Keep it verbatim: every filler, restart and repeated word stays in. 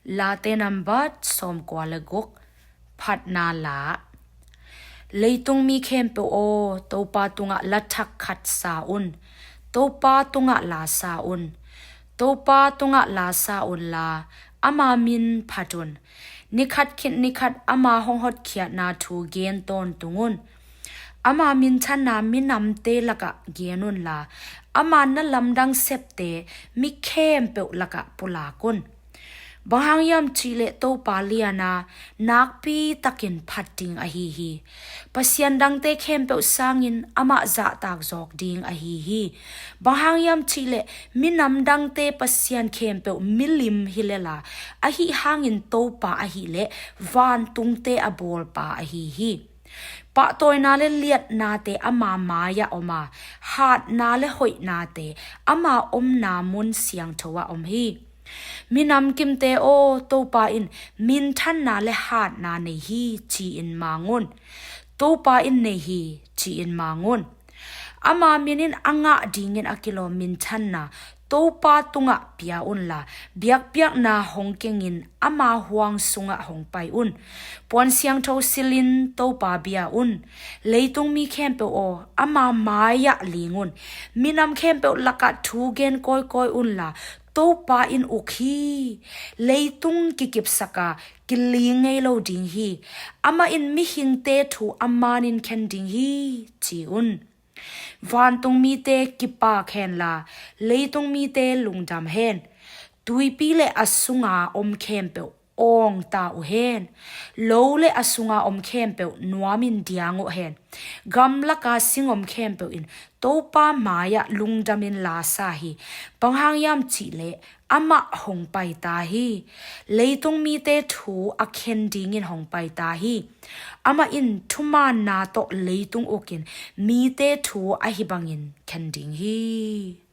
Late nambat sawmkua le guk. Phatna la. Leitung mi khempeuh aw, Topa tungah la thak khat sa un. Topa tungah la sa un. Topa tungah la sa unla, ama min phat un. Nikhat khit nikhat ama hong hotkhiatna thu gen tawntung un. Ama minthanna minamte lakah gen unla, ama na lamdang septe mi khempeuh lakah pulak un. Bang hang hiam cihleh Topa liana nakpi takin phat ding ahi hi. Pasian dangte khempeuh sangin amah zahtak zawk ding ahi hi. Bang hang hiam cihleh minam dangte pasian khempeuh milim hi lela, ahi hangin Topa ahileh vantungte a bawlpa ahi hi. Pahtawina le liatnate ama mai-ah om a, hatna le hoihnate ama omna mun siangtho ah om hi. Minam kimte aw, Topa in minthanna le hatna nei hi, ci-in mang un. Topa in nei hi, ci-in mang un. Ama min in a ngah dingin a kilawm minthanna Topa tungah pia unla, biakpiakna hong kengin ama huang sungah hong pai un. Puan siangtho silin Topa bia un. Leitung mi khempeuh aw, ama mai-ah ling un. Minam khempeuh lakah thu gen kawikawi unla, Topa in uk hi. Leitung kikipsak a, kiling ngei lo ding hi. Amah in mihingte thu a manin khen ding hi, ci un. Vantung mite kipak henla, leitung mite lungdam hen. Tuipi le a sunga om khempeuh awngta uh hen. Lo le a sunga om khempeuh nuamin diang uh hen. Gamlaka sing om khempeuh in Topa mai-ah lungdamin la sa hi. Bang hang hiam cihleh amah hong paita hi. Leitung mite thu a khen dingin hong paita hi. Amah in thumaanna tawh leitung ukin mite thu ahi bangin khen ding hi.